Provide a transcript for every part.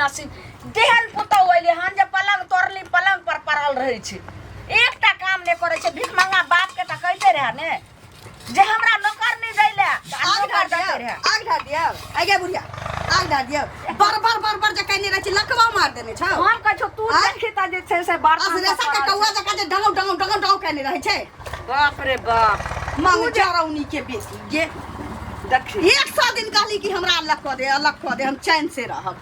नसीब तेहन पुतहु अयलै हन जे पलंग तोड़ली पलंग पर पड़ल रहै छै एकटा काम नहि करै छै भिखमंगा बापके तऽ कहिते रहए ने जे हमरा नौकर नहि दै लए तऽ आग नौकर ढार देते दियौ रहए आग ढार दियौ आइ गे बुढ़िया आग ढार दियौ बर बर बर बर जे कहने रहै छी लकवा मार देने छौ हम कहै छौ तू आँय? देखी तऽ जे छै से बर्तन असरेसा सब के पड़ल कौआ जकाँ जे डंगौ डंगौ डंगौ डंगौ कहने रहै छै छै। बाप रे बाप मांग जरौनी के बेटी गे देखी 100 दिन कहली कि हमरा अलग कऽ दे अलग कऽ दे हम चैन से रहब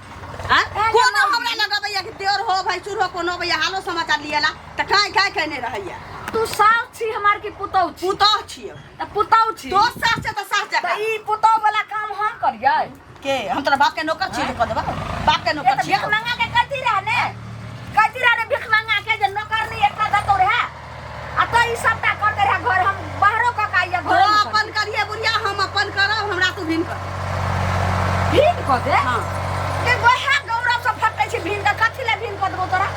आँय? ए, कोनो मौगी। हमरा लगबैया कि देर हो भैंसुर हो कोनो भैया हालो समाचार लियला तऽ काहे काहे कहने रहैया तू सास छी हमार की पुतहु छी पुतोह छियौ तऽ पुतहु छी तोर सास छै तऽ सास जकाँ तऽ ई पुतहु वाला काम हम करियै के हम तोरा बाप के नौकर छियै जे कऽ देबौ बाप के ये नौकर तऽ छियै भिख मंगा के कहती रहे ने कहती रहे ने भिख मंगा के जे नौकर नहीं एकटा दतो रहे आ तो ई सबटा करते रहे घर हम बाहरो कऽ के आइए तो घर अपन करिए बुढ़िया हम अपन करब हमरा तू भिन कर भीन कऽ दे हाँ के वएह गौरव से फटै छै भीन के कथी ले भीन कऽ देबो तोरा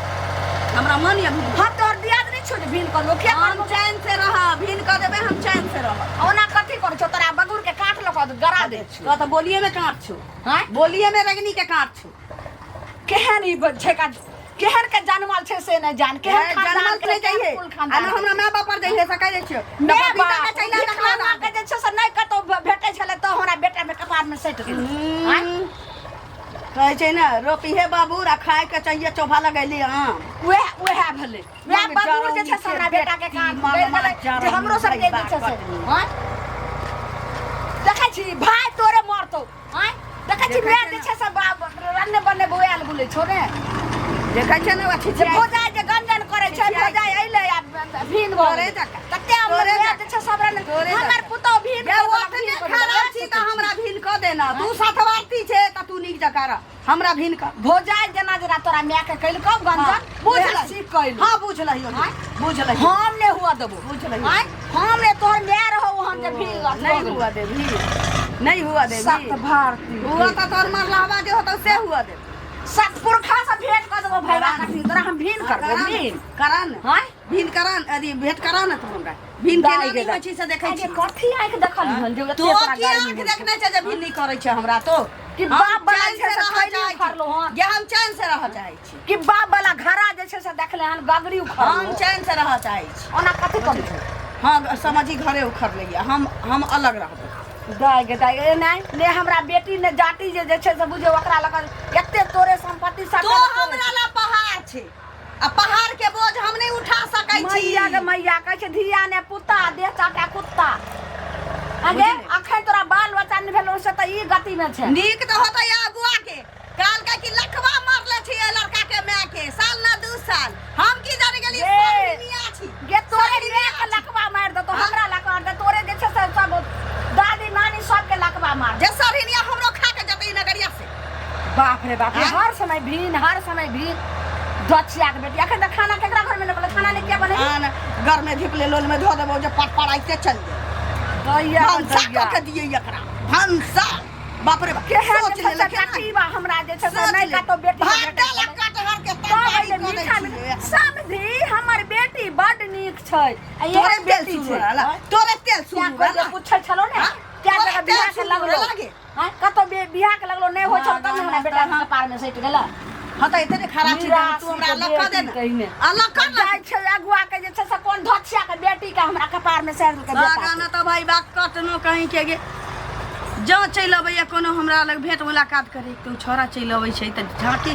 हमरा मन ये भिन हम तोहर दियाद नहीं छौ जे भीन कऽ देबो किया हम करबो चैन से रहब भिन कऽ देबै हम चैन से रहब ओना कथी करै छौ तोरा बगुर के काट लऽ कऽ गरा दै छियौ तो तऽ बोलिए में काँट छौ आँय बोलिए में रगनी के काँट छौ केहन ई छै का केहन के जनमल छै से नहि जान केहन ए, खानदान जनमल के नहि केहन चाहिए कुल आ खानदान न हमरा माय बाप पर जइहे से कहि दै छियौ माय तऽ बबीता बाप के चलि भिख मंगा के जे छै से नहि कतौ भेटै छलै तऽ हमरा बेटा मे कपार मे सटि गेलै आँय? कहै छै ने रोपिहे बाबू आ खाय के चाहिए चोभा लगैली आम उएह उएह भेलै उएह मग बबूर जे छै से हमरा जरौनी बेटा के के कान बेटी, गड़ि मग गेलै जे हमरो सबके जे छै से कटनी। आँय? देखै छी भाय तोरे मरतौ आँय देखै छी देखै माय छै जे ने। छै से बाप रन्ने बन्ने बौआयल बुलै छौ ने देखै छै ने ओ जे छिछियाइ भौजाइ जे गंजन करै छै छिछियाइ भौजाइ अइलै आ भीन भऽ तोरे गेलै जकाँ। तते हम तोरे माय जकाँ। जे छै सब रन्ने तोरे हमर जकाँ। पुतहु भीन गे कऽ देलक, ओतने भीन कऽ देलक। खराब छी तऽ हमरा भिन कऽ देना तू सतवारती छै तऽ तू नीक जकाँ रह हमरा भिन कर भौजाइ जेना जेना तोरा माय के कइलकौ गंजन बुझ उएह लही। सीख कइलौ। हाँ बुझ लही आँय? बुझ लही हम नहि हुआ देबो बुझ लही। आँय? हम ने तोहर माय रहौ ओहन जे भीन नहीं हुआ देवी नहीं हुआ देवी सत भारती हुआ तो तोर मरलहवा जे होतौ से हुआ देवी सत पुरखा से भेंट कर देबो भैया कथी तोरा हम भीन करबो भीन करा ने आँय? भीन करा ने अथी भेंट करा ने तू हमरा भीन केना दाइ गे नहि दाइ। होइ छै से देखै आगे छी कथी आँखि देखल हन जे एते तो तोरा की गर्मी आँख होइ छै? देखने छै जे भीन नहि करै छै हमरा तो कि हम बाप वाला चैन छै से से रहऽ थैली चाहै छी। उखड़लो हन। गे हम चैन से रहऽ चाहै छी कि बाप वाला घड़ा जे छै से देखले हन गगरी उखड़लो हम चैन से रहऽ चाहै छी ओना कथी करै छै हाँ समझी घरे उखड़ लैया हम अलग रहबै दाइ गे दाइ ए नहि ने हमरा बेटी ने जाति जे जे छै से बुझियौ ओकरा लग एते तोरे संपत्ति सब तो हमरा ला पहाड़ छै आ पहाड़ के बोझ हम नहीं उठा सकै छी मैया गे मैया कहै छै धिया ने पुता देह चाटा कुत्ता अगे अखन तोरा बाल बच्चा नहि भेलौ से तऽ ई गति मे छै नीक तऽ होतै अगुआ के काल का कि लखवा मारले छी ए लड़का के माय के साल ना दू साल हम की जाने गेली गे। सरहिनिया छी गे तोरे सरहिनिया माय के छी। लकवा मारि देतौ हमरा लकवा मारि देतौ तोरे जे छै से सब दादी नानी सबके लकवा मार जे सरहिनिया हमरो खा के जेतै ई नगरिया से बाप रे बाप रे आँय? हर समय भीन हर समय भीन दछिया के बेटी अखन तऽ खाना केकरा घर में नहि बने खाना नहि किया बने आन घर में धीप ले लोल में धो देबो जे पट पड़ाइते चल जाए दैया भनसा दैया कऽ के दियै एकरा भनसा बाप रे बाप केहन सोच जे छै लेलक से कटीबा हमरा जे छै से सोच नहि ले। कतौ बेटी के भात भेटै दाल आ छलै। कटहर के तब तरकारी एलै कऽ दै मीठा छियै। मीठा समझी हमर बेटी बड नीक छै आ तोरे एहन तेल बेटी शुरू छै रहला तोरे तेल शुरू क्या कोइ जे रहला पूछै छलो ने हाँ? क्या तोरे जगह तेल बियाह के शुरू लगलो रहला गे। हाँ? कतौ बियाह के लगलो नहि होइ छल तब ने हमरा बेटा के कपार में सटि गेलै हाँ तऽ एते खराब छी निराश तू हमरा के अलग कऽ दे बेटी ने कहिने। अलग कर ना जाइ छै अगुआ के जे छै से कोन धोछिया के बेटी के हमरा कपार में सटि के बेटा गाना तऽ भाई बा कटनो कहीं के गे जँ चलि अबैया कोनो हमरा लग भेंट मुलाकात करे तऽ ओ छौड़ा चलि अबै छै तऽ झाँकी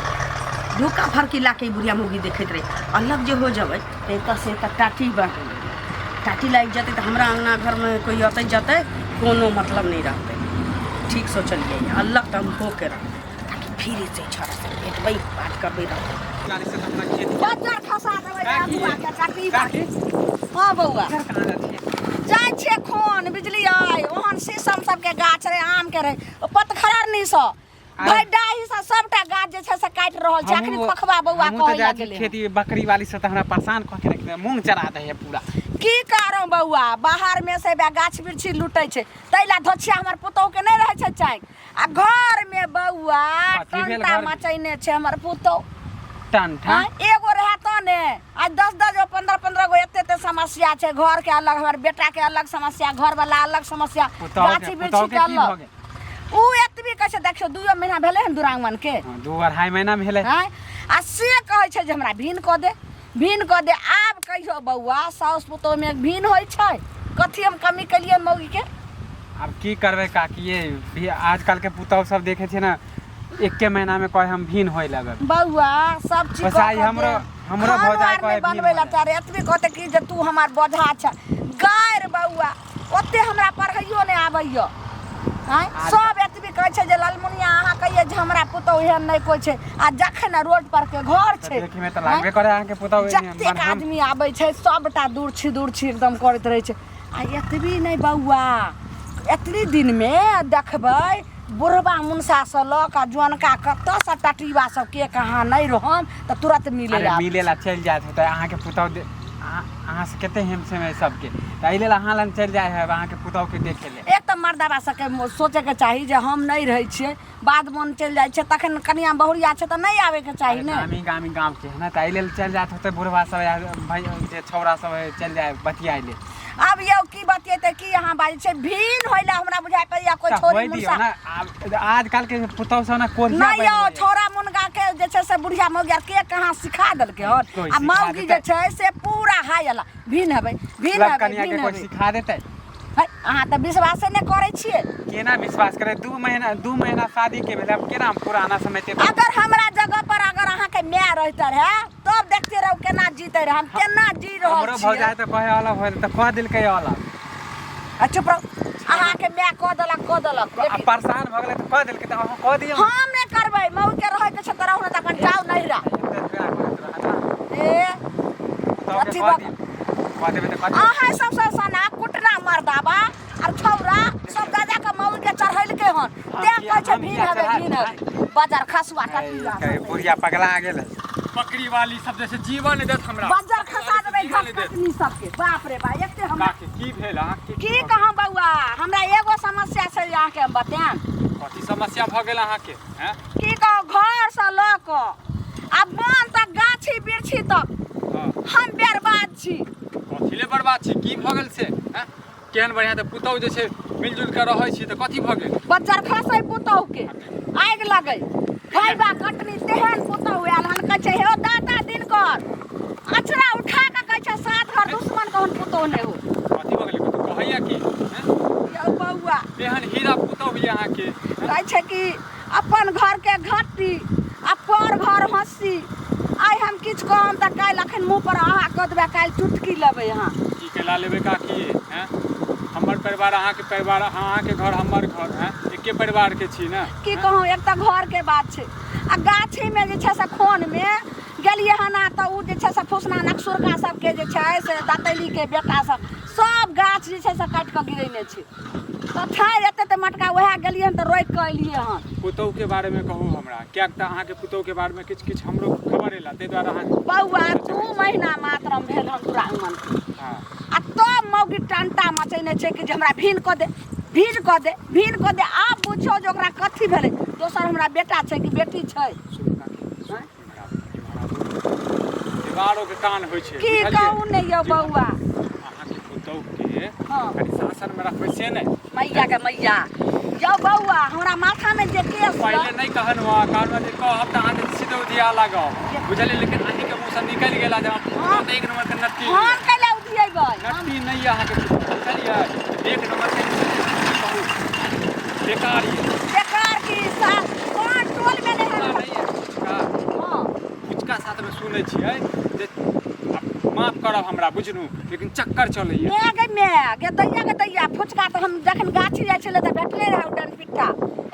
धोखा फरकी ला के ई बुढ़िया मौगी देखैत रहै अलग जे हो जबै तऽ एतऽ से एतऽ टाटी बाँटि टाटी लागि जेतै तऽ हमरा अङ्गना घरमे कोइ अतै जेतै कोनो मतलब नहि रहतै ठीक सोचलियै अलग तऽ हम होके रहबै ताकि फिर से छौड़ा से भेटबै बात करबै रहबै गाड़ी से तऽ अपना खेत बज्जर खसा देबै काकी। अगुआ के चाटी काकी हाँ बौआ इधर कहाँ जाती है जाइ छियै खोन बुझलियै ओहन शीशम सबके गाछ रहै आम के रहै ओ पतखड़नी सँ भाई डाही सँ सबटा गाछ जे छै से काटि रहल छै अखनी खोखबा बौआ हमहूँ तऽ कहै जाइ लए छी गेलै खेती बकरी वाली से तऽ हमरा परेशान कऽ के रखि दे मूँग चरा दै है पूरा की करौ बौआ बाहर में से बे गाछ वृक्ष लूटै छै ताहि लए धोछिया हमर पुतोहु के नहि रहै छै चाय आ घर में बौआ कथी भेल टंटा घरमे? मचैने छै हमर पुतोहु टंठा आँय, एगो रहे तऽ ने आ 10 10 गो 15 15 गो एते एते समस्या छै घर के अलग हमर बेटा के अलग समस्या घर वाला अलग समस्या पुतहु के गाछी पुतहु वृक्षी के के की भऽ अलग गेल उ एतबी कहै छै देखियौ दुइयो महीना भेलै हन दुरागमन के। हाँ, 2-2.5 महीना भेलै। आँय, आ से कहै छै जे हमरा भिन कऽ दे, भिन कऽ दे। आब कहियो बौआ, साउस पुतोहमे भिन होइ छै? कथी हम कमी केलियै मौगीके? आब की करबै काकी, ये भी आजकल के पुतहु सब देखे छै ने, एके महीना में कहे हम भिन होए लगब। बौआ, सब चीज बस आइ हमरो हमरो भौजाइ कहे भिन बनबै हो लए जाए। तैयार, एतबी कहते कि जे तू हमार बोझा छ। गारि बौआ, ओते हमरा पढ़ैयो नहि आबैया। आँय, सब एतबी कहै छै जे ललमुनिया अहाँ कहियै जे हमरा पुतहु एहन नहि कोइ छै, आ जखन रोड पर के घर तऽ छै, देखैमे तऽ लागबे करे अहाँके पुतहु एहन, जतेक मन हम आदमी आबै छै सबटा दूर छी दूर छी एकदम करैत रहै छै। आ एतबी नहि बौआ, एतबी दिनमे देखबै बुढ़बा मुनसासँ लऽ कऽ जुअनका कतऽसँ टटीबा सबके कहाँ नहि रहम तऽ तुरन्त मिलै अरे लए मिले ला चलि जाइत होतै अहाँके पुतहु। अहाँ से कते हेम सेम है सबके, तऽ एहि लेल अहाँ लग चलि जाइ है अहाँके पुतहुके देखे ले। एक तऽ मर्दाबा सबके सोचैके चाही जे हम नहि रहै छियै, बाद मोन चलि जाइ छै, तखन कनिया बहुरिया छै तऽ नहि आबैके चाही अरे ने। गामी गामी गाँव के है ना, तऽ एहि लेल चलि जाइत होतै बुढ़बा सब या भाई जे छौड़ा सब है, चलि जाय बतियाइ ले। आब यौ की बतियेतै? की अहाँ बाजै छै? भीन होइला हमरा बुझाइ पड़ैया कोइ तऽ छोरी होइ दियौ मुनसा ना। आब आजकल के पुतहु सब ने कोढ़िया नहि बनि यौ, गेलै। छौड़ा मुनगा के जे छै से बुढ़िया मौगिया के कहाँ सिखा देलकै हन? कोइ आ सिखा मौगी जे देतै? छै से पूरा हाय अला भीन हेबै, भीन लग हेबै, कनिया के भीन कोइ हेबै। सिखा देतै? है, अहाँ तऽ विश्वासे नहि करै छियै। केना विश्वास करे? 2 महीना, 2 महीना शादी के भेलै, अब केना हम पुराना समय ते अगर हमरा जगह पर अगर अहाँके माय रहते रहे तब देखते रहू केना जीते रहे, हम केना जी रहल हमरो छियै। भौजाइ तऽ कहे अलग होल तऽ कह देलकै अलग। आ चुप रहू, अहाँके माय कऽ देलक, कऽ देलक, आ लेकिन परेशान भऽ गेलै तऽ कह देलकै, तऽ अहाँ कह दियौ। हम नहि करबै। मऊ के रहै के छै तऽ रहू, नहि तऽ अपन जाउ नैहरा। एते झगड़ा करैत रहत ना। ए पुतहु के अथी कह दियौ, कह देबै तऽ कथी? अहाँ सबसँ सना कुटना मर्दाबा आर छौरा सब दादा के मऊ के चढ़ेलकै हन, तें किया- कहै छै हम भीड़ किया हेबै, चढ़ा- भीड़ हेबै, बाजार खसुआ कटिया बुढ़िया पगला गेलै। बकरी वाली सब जे छै जीवन नहि देत हमरा। बज्जर खसा देबै जीवन घास नहि देत। कटनी सबके। बाप रे बा, एते हमरा काकी, की भेल अहाँके? की कहूँ बौआ, हमरा एगो समस्या छै जे अहाँके हम बतायब। कथी समस्या भऽ गेल अहाँके? हैं? की कहू, घरसँ लऽ कऽ आ बन तक, गाछी बिरछी तक हम बर्बाद छी। कथी ले बर्बाद छी? की भऽ गेल से? हैं? केहन बढ़िआँ तऽ पुतहु जे छै, मिलजुल कऽ रहै छी तऽ कथी भऽ गेल? बज्जर खसै पुतहु के, आगि लगै खैबा कटनी तेहन पुतहु आयल हन। कहै छै हे दाता दिनकर अचरा उठा कऽ कहै छै सात घर दुश्मन कहन पुतहु नहि हो। कथी भऽ गेलै? कथी कहैया की? हैं? यौ बौआ, एहन हीरा पुतहु यऽ अहाँके। कहै छै कि अपन घर के घट्टी आ पर घर हँसी। आइ हम किछु कहम तऽ काल्हि अखन मुँह पर अहाँ कऽ देबै, काल्हि चुटकी लेबै अहाँ। की केला लेबै काकी? हैं? हमर परिवार अहाँके परिवार, अहाँके घर हमर घर हैं, एके परिवार के छी ने। की कहूँ, एक तऽ घर के बात छै आ गाछीमे जे छै से खोनमे गेलियै हन, आ तऽ ओ जे छै से फुसना नकसुरका सबके जे छै से दतैलीके बेटा सब सब गाछ जे छै से काटि कऽ गिरेने छै, तऽ ठाढ़ि एते तऽ मटका उएह गेलियै हन तऽ रोकि कऽ एलियै हन। पुतहु के बारे में कहू हमरा, किएक तऽ अहाँके पुतहु के बारे में किछु किछु हमरो खबर एला, ताहि दुआरे अहाँ बौआ, 2 महीना मात्र भेल हन दुरागमन के आ तब मौगी टंटा मचेने छै कि जे हमरा भीन कऽ दे, भीन कऽ दे, भीन कऽ दे। आब बुझियौ जे ओकरा कथी भेलै। दोसर हमरा बेटा छै कि बेटी छै? सुनू काकी, सुनू, इम्हर आबू, इम्हर आबू। दीवारो के कान होइ छै, की बुझलियै? कहू ने यौ बौआ। अहाँके पुतहु के कनि शासन में रखबै से नहि? मैया के मैया, यौ बौआ, हमरा माथा में जे केस पहिले नहि कहलहुँ हँ, कहलहुँ जे कहब तऽ अहाँके सीधे उधिया लागब, बुझलियै? लेकिन अहीँके मुँहसँ निकलि गेल जे पुतहु तऽ एक नम्बरके नट्टी हम यऽ। कैला उधियेबै हम? नट्टी नहि यऽ अहाँके पुतहु, बुझलियै? एक नम्बरके कहू बेकार यऽ। बेकार की सास कोन टोल में नहीं फुचका है। नहि यऽ फुचका? हाँ। फुचका साथमे सुनै छियै जे, आब माफ करब हमरा बुझलहुँ, लेकिन चक्कर चलैए। मैं गे मैं गे दैया गे दैया, फुचका तऽ हम जखन गाछी जाइ छलै तऽ भेटले रहै ओ डनपिट्टा,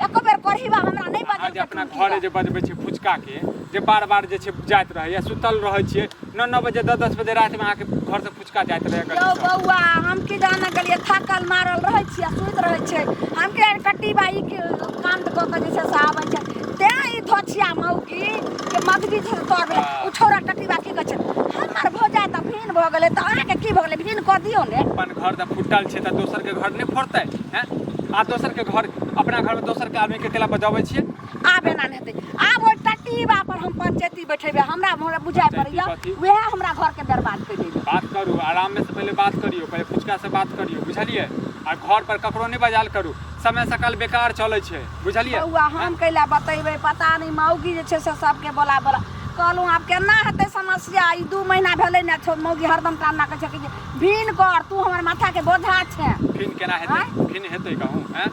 एको बेर करहीबा हमरा नहि अहाँ जे बजलकै। अपना घरे जे बजबै छै फुचकाके, जे बार बार जे छै जाइत रहैए, सुतल रहै छियै 9-9 बजे, 10-10 बजे रातिमे अहाँके घरसँ फुचका जाइत रहैए यौ गलीसँ। बौआ, हम की जाने गेलियै, थाकल मारल रहै छियै, सुति रहै छियै, हम के कट्टी बाई के कांड कऽ के जे छै से आबै छै, तें ई धोछिया मौगी के मगजी छै तोड़ भेलै। ओ छौड़ा टटीबा की कहै छै, हमर भौजाइ तऽ भिन भऽ गेलै, तऽ अहाँके की भऽ गेलै? भिन कऽ दियौ ने। अपन घर तऽ फूटल छै तऽ दोसरके घर नहि फोड़तै? हैं? आ दोसरके घर, अपना घरमे दोसरके आदमीके केला बजाबै छियै? आब एना नहि हेतै। आब ओहि टटीबा पर हम पंचायती बैठेबै। हमरा हमरा बुझाइ पंचायती पड़ैया कथी? वएह हमरा घरके बर्बाद कऽ देबै। बात करू आराममे से, पहिले बात करियौ, पहिले फुचका से बात करियौ, बुझलियै? आ घर पर ककरो नहि बजायल करू, समय सकल बेकार चलै छै, बुझलियै? बौआ हम कैला बतेबै, पता नहि मौगी जे छै से सबके बोला बोला कहलहुँ आब केना हेतै समस्या। ई 2 महीना भेलै ने छौ मौगी हरदम कामना करै छै कि जे भिन कर, तू हमर माथाके बोझा छै। फिन केना हेतै? फिन हेतै कहूँ? हैं,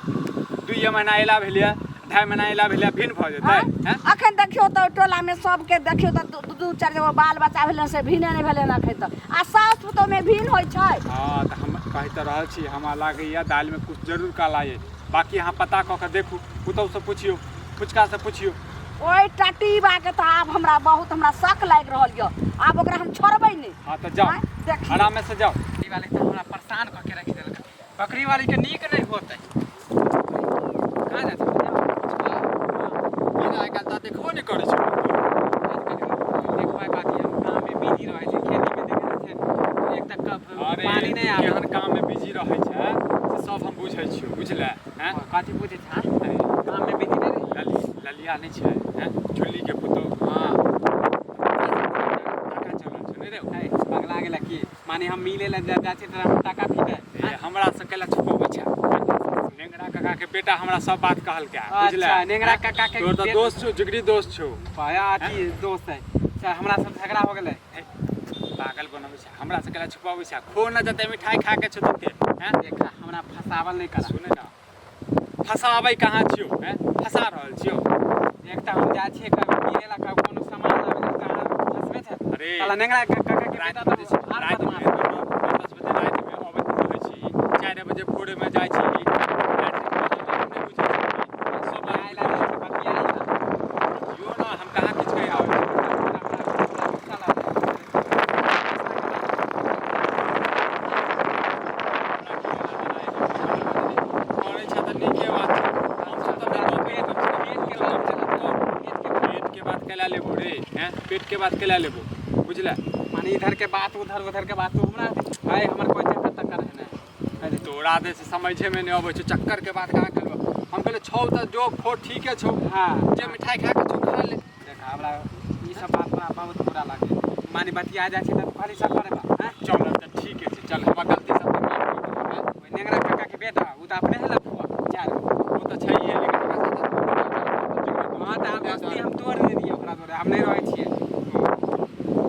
2 महीना अयला भेलियै, 2.5 महीना अयला भेलियै, भिन भऽ जेतै? हैं, अखन देखियौ तऽ टोलामे सबके देखियौ तऽ 2 4 गो बाल बच्चा भेलै से भिने नहि भेलै अखन तक, आ साउस पुतोहमे भिन होइ छै। हँ तऽ हम कहि तऽ रहल छी, हमरा लागैए दालिमे किछु जरूर काला अइ। बाँकी अहाँ पता कऽ कऽ देखू, पुतहुसँ पुछियौ, फुचकासँ पुछियौ। ओहि टटीबाके तऽ आब हमरा बहुत हमरा शक लागि रहल यऽ, आब ओकरा हम छोड़बै नहि। हँ तऽ जाउ। आँय, देखियौ। आरामसँ जाउ। बकरी वाली तऽ हमरा परेशान कऽ के राखि देलक, बकरी वाली के नीक नहि होतै। कहाँ जाइ छै? ई आइ काल्हि तऽ देखबो नहि करै छै। देखबै बाकी हम काममे बिजी रहै छी, खेतीमे देखै छै एक तऽ अरे पानी नहि आबै। केहन काममे बिजी रहै छै से सब हम बुझै छियौ, बुझले? हैं, कथी बुझै छै? काममे बिजी नहि रहै। ललिया नहि छै? हैं, झुल्लीके पुतहु। हँ। टाका चलल छौ नहि रे? है, पगला गेला की? माने हम मिले लए जाइ छी तऽ हम टाका पीतै? ए, हमरा से कैला छुपबै छै? नेंगरा काका के बेटा हमरा सब बात कहलकै, बुझले? अच्छा, नेंगरा काका के तोर तऽ दोस्त छौ, जिगरी दोस्त छौ। पाया अथी दोस्त है, अच्छा, हमरा सब झगड़ा हो गेलै। हे, पागल बनबै छै, हमरा से कैला छुपाबै छै? खो न जते मिठाई खा के छौ तते। हैं, देखा, हमरा फसावल नहि करा। सुने ना, फसाबै कहाँ छियौ? हैं, फसा रहल छियौ? एक तऽ हम जाइ छियै कभी मिले ला, कभी कोनो सामान लाबै ला, तऽ अहाँ फसबै छै। अरे साला नेंगरा काका के बेटा रातिमे तऽ जे छै, आर रातिमे बदमाश। 9-10 बजे रातिमे अबैत रहै छी, 4 बजे भोरेमे जाइ छी। मैट्रिक भऽ जेतौ, हम नहि बुझै छी सब बात। बतियाइ ला जाइ छै, बतियाइ ला। यो ना, हम कहाँ किछु कहि रहल छी? हमरा गुस्सा लागै। करै छै तऽ नीके बात छै, हमसब तऽ नहि कहबै। पेट के बात चला, पेट के। पेट के बात कैला लेबो रे? हैं, पेट के बात कैला लेबो, बुझले? माने इधर के बात उधर, उधर के बात हमरा है, हमर कोई चक्कर तक्कर है नहीं। तोरा दे से समझे में नहि अबै छौ, चक्कर के बात कहाँ करबो? हम कहले छौ तऽ जो खो, ठीके छौ। हाँ। जे मिठाई खा के छौ खा ले। देख, हमरा ई सब बात हमरा बहुत बुरा लागे। माने बतिया जाइ छै तऽ खाली सब करे बा हैं। चल तऽ ठीके छै, चल, हमरा गलती सब तऽ माफ कऽ देबो, हैं? ओहि नेंगरा काका के बेटा ओ तऽ अपने है लफुआ चार गो। ओ तऽ छैहे, लेकिन ओकरा साथे तू हाँ तऽ आब दोस्ती हम तोड़ देलियै ओकरा जोरे, हम नहि रहै छियै।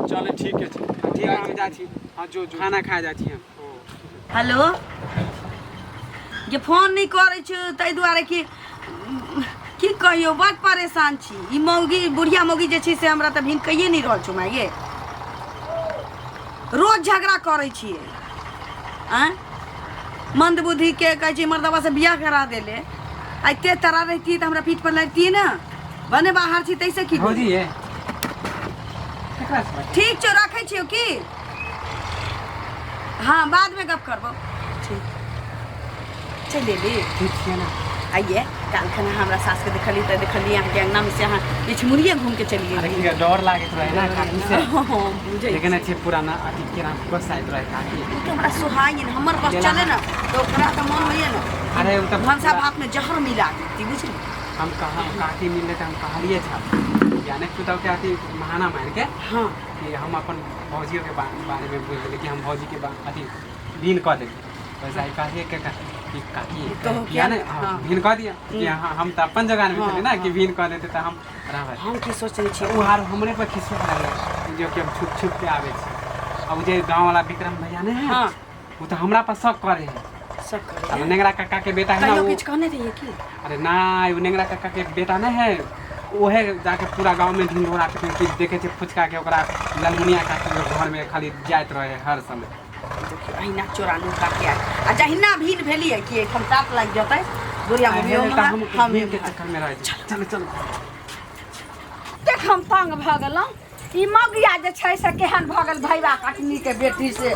चल, ठीके छै। ठीक है, हम जाइ छी। हाँ, जो जो। खाना खाए जाइ छी हम। ओ। हेलो, जे फोन नहि करै छी ताहि दुआरे कि की कहियौ, बड परेशान छी। ई मौगी, बुढ़िया मौगी जे छै से हमरा तऽ भिन कहिए नहि रहल छौ माय गे। रोज झगड़ा करै छियै। आँय, मंदबुद्धिके कहै छै मर्दबा से बियाह करा देले। आ एते तरा रहितियै तऽ हमरा पीठ पर लड़तियै ने, भने बाहर छी ताहिसँ की? भौजी ये केकरा से बात? ठीक छौ, रखै छियौ की। हाँ, बादमे गप करबौ। ठीक, चलि एली। ठीक छियै ने? आइए काल्हिखना हमरा सासके देखली तऽ देखली अहाँके अङ्गनामे से अहाँ पिछमुड़िए घूमके चलि अरे गेलियै। की डर लागैत रहे ना काकी से। हँ, बुझै लेकिन छै पुराना अथी केना गोसाइत रहे काकी। ओ तऽ हमरा सोहाइ ने, हमर बस चले ने तऽ ओकरा तऽ मन होइए ने अरे ओ तऽ भनसा भातमे जहर मिला देती, बुझली? हम कहा काकी मिलले तऽ हम कहलिए छल यानी पुतहु के अथी बहाना मारि के कि हम अपन भौजियो के बारे में बोल देली कि हम भौजी के अथी भिन कऽ देली। वैसा ही कहलिए के कि काकी कहू किया किया ने ने? हाँ, भिन कऽ दिअ कि हाँ, हम तऽ अपन जगह में छली ना कि भिन कऽ देते तऽ हम रहबै। हम की सोचने छियै? ओ आर हमरे पर खिस्सो लागल जो कि हम छुप छुप के आबै छी। आ ओ जे गाँव वाला विक्रम भैया ने है, हाँ। ओ तऽ हमरा पर शक करे है। सब करे। अब नेंगरा काका के बेटा है ना। कहियो वो किछु कहने रहियै की? अरे ना, ओ नेंगरा काका के बेटा नहीं है, ओहे जाके पूरा गांव में ढिंढोरा पीटे कि देखे छै फुचका के ओकरा ललमुनिया काकी के घर में खाली जाइत रहे हर समय। देखियौ, अहिना चोरा नुका के आयल आ जहिना भीड़ भेलियै कि एखन ताप लागि जेतै बुढ़िया आ मम्मी हे तऽ हम हम भीड़ के चक्कर में रहै छी। चलो चलो। देख, हम तंग भऽ गेलहुँ। ई मगिया जे छै से केहन भऽ गेल भैया कटनी के बेटी से।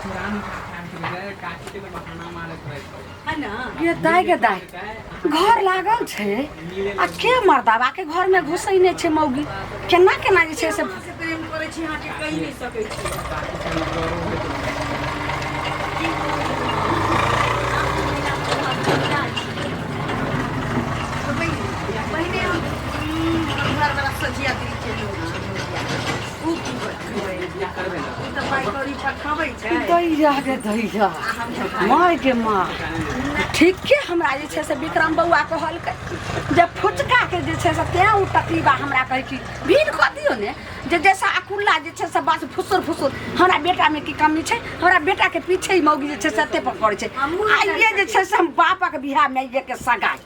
चोरा नुका के आबैत रहे, काकी के तऽ बहाना मारैत रहै छै। है ना? गे दाइ, गे दाइ, घर लागल छै आ के मर्दाबा के घर में घुसै नहि छै मौगी? केना केना जे छै से से प्रेम करै छी अहाँके कहि नहि सकै छी। काकी से हमरा डरो होइत रहै। पहिने हम घरवला सझिया दिल के लोग छै। उ छै। दैया गे दैया, माय गे माँ, ठीके हमरा जे छै से विक्रम बौआ कहलकै जे फुचकाके जे छै से तेँ ओ तकलीबा हमरा कहै कि भीड़ कऽ दियौ ने, जे जैसा अकुल्ला जे छै से बस फुसुर फुसुर। हमरा बेटामे की कमी छै? हमरा बेटाके पीछे ही मौगी जे छै से एते पर करै छै। आइए जे छै से हम बापक बियाहमे आइएके सगाइ,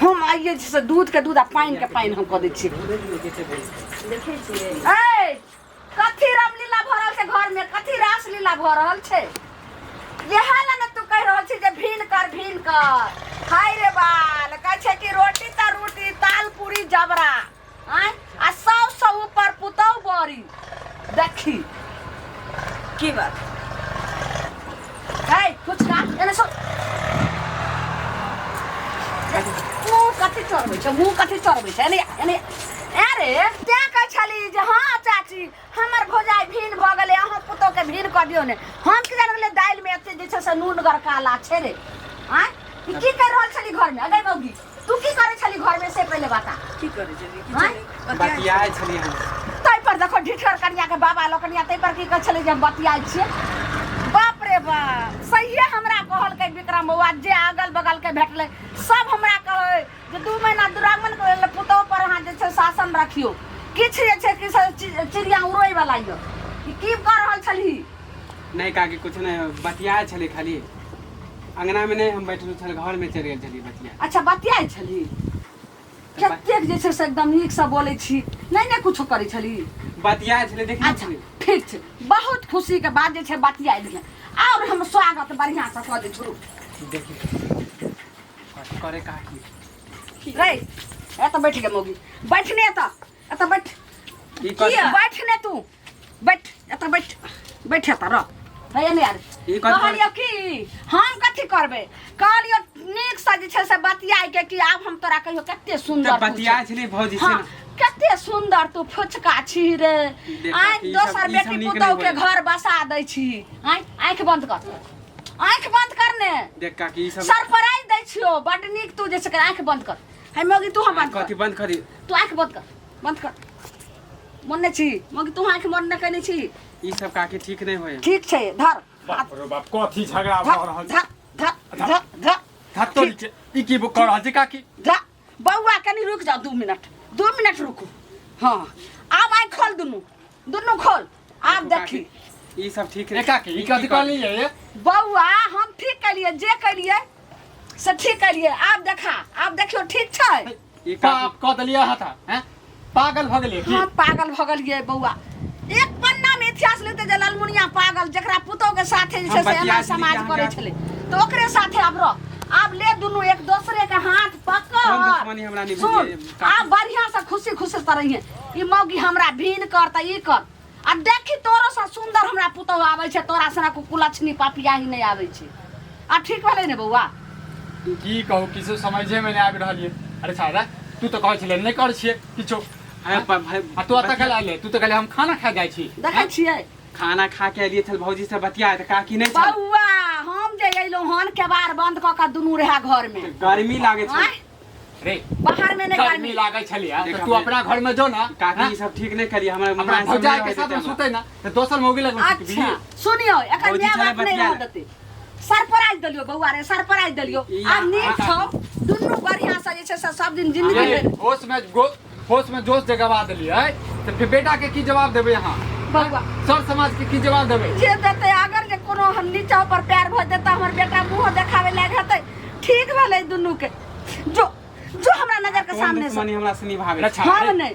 हम आइए जे छै से दूधके दूध आ पानिके पानि हम कऽ दै छियै। देखै छियै। ए, कथी रामलीला भऽ रहल छै घरमे? कथी रासलीला भऽ रहल छै? इएह लए ने तू कहि रहल छी जे भीन कर, भीन कर। हाय रे बाल, कहै छै कि रोटी तऽ रोटी, ताल पूरी जबरा, आँय, आ सौ सौ ऊपर पुतहु बड़ी। देखी की बात? हे फुचका, एने सुन, मुँह कथी चढ़बै छै? मुँह कथी चढ़बै छै? एने एने। अरे तें कहै छली जे हँ चाची, हमर भौजाइ भीन भऽ गेलै, अहाँ पुतोहके भीन कऽ दियौ ने। हम की जान गेलै दालिमे एते जे छै से नून गरकाला छै रे। आँय, ई की करि रहल छली घरमे? अगै मौगी, तू की करै छली घरमे से पहिले बता। की करै छलियै? किछो आँय? नहि। बतियाइ। बतियाइ छलियै हम। ताहि पर देखो ढिठर कनिया के बाबा लोकनिया, ताहि पर की कहै छलै जे हम बतियाइ छियै। बाप रे बाप, सहिए हमरा कहलकै विक्रम बौआ, जे अगल बगल के भेटलै सब हमरा कहै जे 2 महीना दुरागमन के लेल पुतोह पर अहाँ जे छै शासन रखियौ, किछु जे छै कि से चिड़िया उड़ै वाला यऽ। ई की कऽ रहल छलही? नहि काकी, कुछ नहि, बतियाइ छलियै खाली। अंगना में नहीं हम बैठल छल, घर में चलि गेल छलियै बतिया। अच्छा, बतियाइ छलही? कतेक जे छै से एकदम नीकसँ बोलै छी। नहि नहि, कुछो करै छली? बतियाइ छलियै, देखने अच्छा छलियै। ठीक छै, बहुत खुशीके बात जे छै बतियाइ लिहे, आओर हम स्वागत बढ़िआँसँ कऽ दै छी। देखी कथी करे काकी। रे, एतऽ बैठ गे मौगी, बैठ ने एतऽ, एतऽ बैठ। ई कथी? बैठ ने तू, बैठ एतऽ, बैठ बैठ एतऽ रह। हे ने यार। ई कथी? कहलियौ कि हम कथी करबै? कहलियौ नीकसँ जे छै से बतियाइ के कि आब हम तोरा कहियो कते सुन्दर तऽ तू बतियाइ छी। छलियै भौजी से। हाँ, कते सुन्दर तू फुचका छी रे। देख, आँय, ई सब- दोसर ई सब बेटी नीक पुतोह नहि के होइए। घर बसा दै छी। आँय, आँखि बंद कर, आँखि बंद कर ने। देख काकी, ई सब सरप्राइज दै छियौ, बड नीक। तू जे छै आँखि बंद कर। हे मौगी, तू बंद कथी कर। बंद करी? तू आँखि बंद कर, बंद कर। मन नहि छी मौगी, तू आँखि मन नहि केने छी। ई सब काकी ठीक नहि होइए। ठीक छै, धर। बाप रे बाप, कथी झगड़ा भऽ रहल छै? धर धर धर धर। धत्तोरी के, ई की कऽ रहल छै काकी? जा बौआ, कनि रुकि जाओ, 2 मिनट, 2 मिनट रुकू। हाँ, आब आँखि खोल, दुनू दुनू खोल, आब देखी। काकी, ई सब ठीक ए काकी, ई कथी कहलियै ये? बौआ, हम ठीक केलियै, जे केलियै से ठीक केलियै। आब देखा, आब देखियौ, ठीक छै? ई काकी पाप कऽ देलियै अहाँ तऽ, हैं? पागल भऽ गेलियै की? हम पागल भऽ गेलियै बौआ? एक पन्ना में इतिहास लिखते जे ललमुनिया पागल, जकरा पुतोह के साथे जे छै हम से एना बतिया समाज छलियै करै अहाँके। छलै, तऽ ओकरे साथे आब रह। आब ले दुनू एक दोसरे के हाथ पकड़। कोन दुश्मनी हमरा निभेलियै, सुन, काकी? आब बढ़िया से खुशी खुशी से रहिए। ई मौगी हमरा भीन कर तऽ ई कर, आ देखी तोरो से सुंदर हमरा पुतोह आबै छै, तोरा सनक कुलक्षणी पापियाही नहि आबै छै। आब ठीक भेलै ने बौआ? की कहू, किछु समझे में नहि आबि रहल ये। अरे छाड़ा, तू तऽ कहै छलै नहि करै छियै किछो। अरे भाई। आ तू एतऽ कल आइले? तू तऽ कहले हम खाना खा जाइ छी। देखै छियै। खाना खा के एलियै छल भौजी से बतिया तऽ काकी नहि छल। बौआ, हम जे अयलहुँ हन, केबाड़ बंद कऽ कऽ दुनू रहे घर में। गर्मी लागे छै। आँय? रे, बाहर में नहि गर्मी गर्मी लागै छलियै देख तऽ तू अपना घर में जो ना। काकी, हैं? ई सब ठीक नहि करियै हमरा। अपना माय सब भौजाई नहि के रहै साथ में देतै हमरा। सुतै ना तऽ दोसर मौगी लग में सुतबी? अच्छा सुनियो, एकर भौजी माय छलै बाप नहि बतिया रह ले। देतै। सरप्राइज देलियो बौआ रे, सरप्राइज देलियो। ई आब नीक छौ, दुनू बढ़िया से जे छै से सब दिन जिंदगी ये भरि। होश में गो होश में जोश जगवा देलियै तऽ फिर बेटा के की जवाब देबै अहाँ? बौआ। सर समाज के की जवाब देबै? जे देतै, अगर जे कोनो हम नीचा ऊपर पैर भऽ देतै, हमर बेटा मुँह देखाबै लायक हेतै? ठीक भेलै दुनू के। जो जो हमरा नजर के कोन सामने से। दुश्मनी हमरा से निभाबै छै? अच्छा। हम अरे। नहि।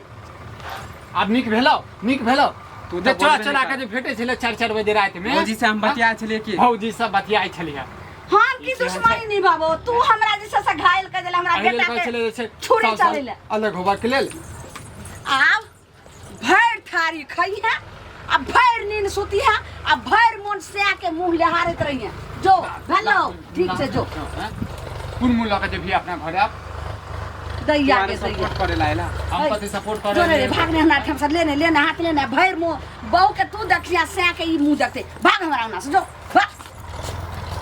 आब नीक भेलौ, नीक भेलौ। तू जे तऽ चोरा बोलबे चोरा नहि के जे भेटै छलै 4-4 बजे राति में, भौजी से हम बतिया छलियै की? भौजी सब बतियाइ छलियै। हम की दुश्मनी निभाबो? तू हमरा जे छै से घायल कर देले, हमरा एहि लेल बेटा कहै के छलै जे छै छुरी साउस चलै ले। अलग होबाक लेल। आब भरि थारी खइहे आ भरि नींद सुतिहे आ भरि मोन सए के मुंह लेहारैत रहिहे। जो भेलौ, ठीक छै, जो। हैं? कोन मुँह लऽ के जेबही अपना घर आब? दैया के दैया। सपोर्ट करे ला आइला। हम कथी सपोर्ट कर? जो रे, भाग ने हमरा ठाम से। लेने लेने हाथ लेने, भरि मुंह बहू के तू देखिया, सए के ई मुंह देखते। भाग हमरा अंगना से, जो भाग।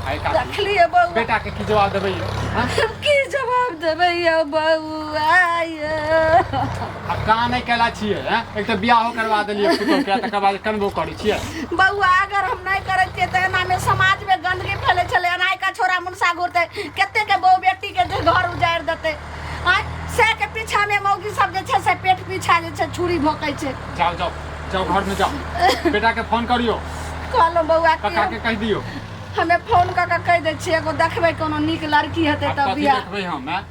आइ काकी, देखलिए बौआ? बेटा के की जवाब देबै यौ? हैं? की जवाब देबै यौ बौआ यौ? आ का नहि केला छियै हैं? एक तऽ बियाहो करवा देलियै पुतोह के, तकर बाद कनबो करै छियै। बौआ, अगर हम नहि करै छियै तऽ एनामे समाजमे गन्दगी फैलै छलै। एना का छोरा मुनसा घुरतै, कते के बहु बेटी के जे घर उजाड़ि देतै। आँय, से के पीछामे मौगी सब जे छै से पेट पीछा जे छै छुरी भोकै छै। जाओ जाओ जाओ, घर में जाओ, बेटा के फोन करियो। कहलहुँ बौआ, कक्का कि के कहि दियो। हमे फोन कऽ कऽ कहि दै छियै, एगो देखबै कोनो नीक लड़की हेतै आब तऽ कथी बियाह देखबै हम, हैं?